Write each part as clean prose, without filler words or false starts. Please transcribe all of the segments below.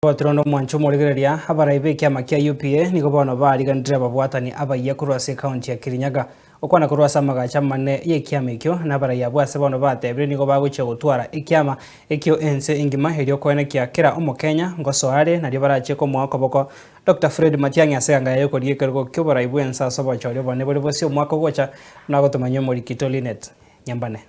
Gotira onde omwancho omorigereria, abarai b'ekiama kia UPA nigo bono baariganire ababwatani abayia korwa ase ekaunti ya Kirinyaga. Okwana korwa ase amagacho amanene y'ekiama ekio, na abarai abwo ase bono batebire nigo bagochia gotwara ekiama ekio ense engima erio koenekia kera omokenya ngosoa are nario barachie komoa okoboko Doctor Fred Matiang'i ase eganga yaye y'okorigia ekerogo ki'oborai bw'ense ase obochori obonene bore bosio omwaka ogocha buna agotomanyia omoriki Tolinet Nyambane.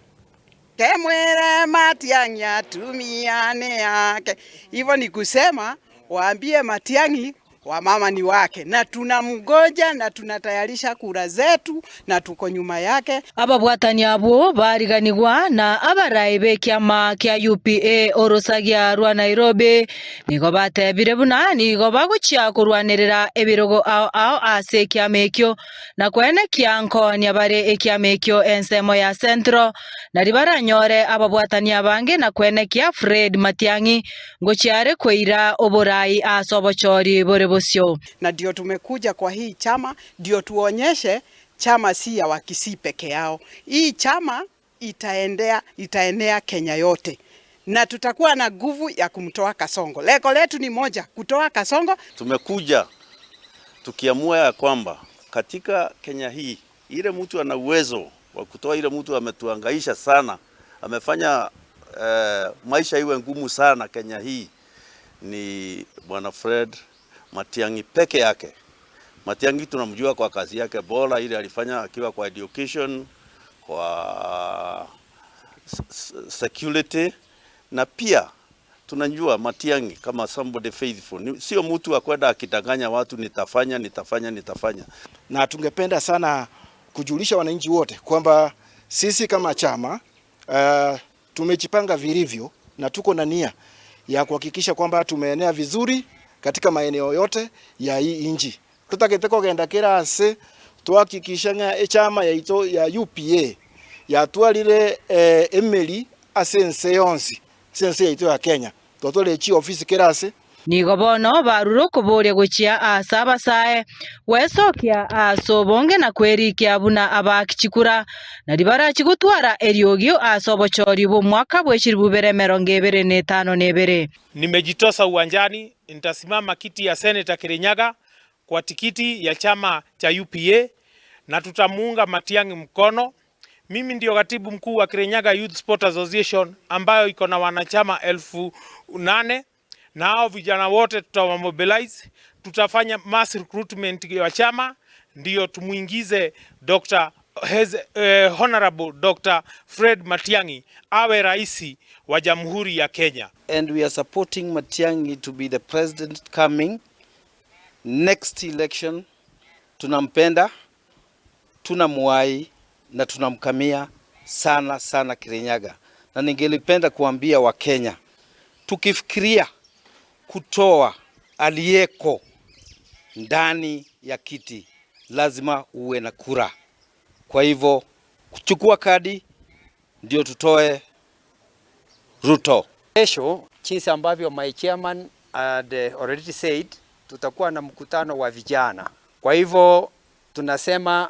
Kemwere Matiang'i atumiane yake. Hivyo ni kusema waambie Matiang'i wamama ni wake na tunamgoja na tunatayarisha kura zetu na tuko nyuma yake. Ababwatani abwo bariganigwa na abarai b'ekiama kia UPA orosagia rwa Nairobi nigo batebire buna nigo bagochia korwanerera ebirogo ao ao ase ekiama ekio na koenekia nkoonia bare ekiama ekio ensemo ya Central, na ribaranyore ababwatani abange na koenekia Fred Matiang'i ngochia are koira oborai ase obochori bore bosio. Na ndio tumekuja kwa hii chama ndio tuonyeshe chama si ya Wakisii peke yao. Hii chama itaendea, itaenea Kenya yote na tutakuwa na nguvu ya kumtoa Kasongo. Lengo letu ni moja, kutoa Kasongo. Tumekuja tukiamua ya kwamba katika Kenya hii ile mtu ana uwezo wa kutoa ile mtu ametuangaisha sana, amefanya maisha iwe ngumu sana Kenya hii ni Bwana Fred Matiang'i peke yake. Matiang'i tunamjua kwa kazi yake bora ile alifanya akiwa kwa education, kwa security na pia tunajua Matiang'i kama somebody faithful. Sio mtu wa kwenda akidanganya watu nitafanya, nitafanya, nitafanya. Na tungependa sana kujulisha wananchi wote kwamba sisi kama chama tumejipanga vilivyo na tuko na nia ya kuhakikisha kwamba tumeenea vizuri katika maeneo yote ya hii nchi. Tutagete kogenda kera ase twahakikisha ng'a echama yaito ya UPA yatwarire emeri ase ense yonsi ase ense yaito ya Kenya twatwarire chiofisi kera ase. Nigo bono barure okoboria gochia aase abasae, gwesokia aase obonge na kwerikia buna abaaki chikura, na ribarachie gotwara eriogi aase obochori bw'omwaka bwe chilifu bibere emerongo ebere na etano na ebere. Nimejitosa uwanjani, nitasimama kiti ya Senator Kirinyaga kwa tikiti ya chama cha UPA na tutamuunga Matiang'i mkono. Mimi ndio katibu mkuu wa Kirinyaga Youth Sport Association ambayo iko na wanachama 8,000 na hao vijana wote tutawamobilize, tutafanya mass recruitment ya chama ndio tumuingize Dr. His, Honorable Dr. Fred Matiang'i awe rais wa Jamhuri ya Kenya. And we are supporting Matiang'i to be the president coming next election. Tunampenda, tunamuwai na tunamkamia sana sana Kirinyaga, na ningelipenda kuambia Wakenya, tukifikiria kutoa aliyeko ndani ya kiti lazima uwe na kura. Kwa hivyo kuchukua kadi ndio tutoe Ruto. Kesho jinsi ambavyo my chairman had already said, tutakuwa na mkutano wa vijana. Kwa hivyo tunasema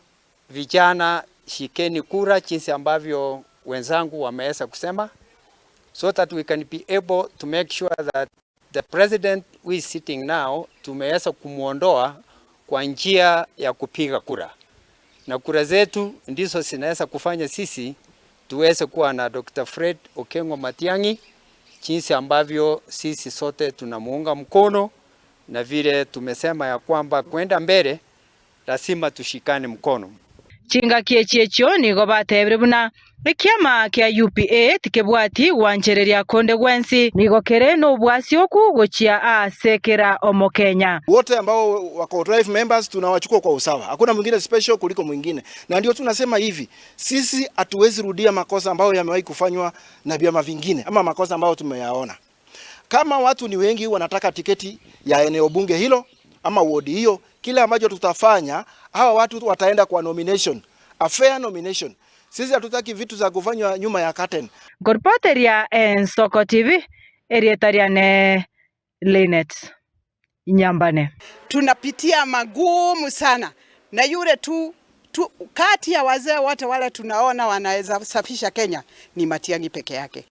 vijana, shikeni kura jinsi ambavyo wenzangu wameweza kusema, so that we can be able to make sure that the president who is sitting now tumeweza kumuondoa kwa njia ya kupiga kura, na kura zetu ndizo zinaweza kufanya sisi tuweze kuwa na Dr. Fred Okengo Matiang'i jinsi ambavyo sisi sote tunamuunga mkono, na vile tumesema ya kwamba kwenda mbele lazima tushikane mkono. Chingaki echi echio nigo batebire buna ekiama kia UPA tikebwati gwanchereria konde gwensi nigo kere nobwasi oku gochia ase kera omokenya. Wote ambao wako life members tunawachukua kwa usawa, hakuna mwingine special kuliko mwingine, na ndio tunasema hivi, sisi hatuwezi rudia makosa ambayo yamewahi kufanywa na vyama vingine ama makosa ambayo tumeyaona. Kama watu ni wengi wanataka tiketi ya eneo bunge hilo ama wodi hiyo, kile ambacho tutafanya, hawa watu wataenda kwa nomination, a fair nomination. Sisi hatutaki vitu za kufanywa nyuma ya curtain. Ngoripoteria Ensoko TV, erieta riane Linet Nyambane. Tunapitia magumu sana na yule tu kati ya wazee wote wale tunaona wanaweza safisha Kenya ni Matiang'i peke yake.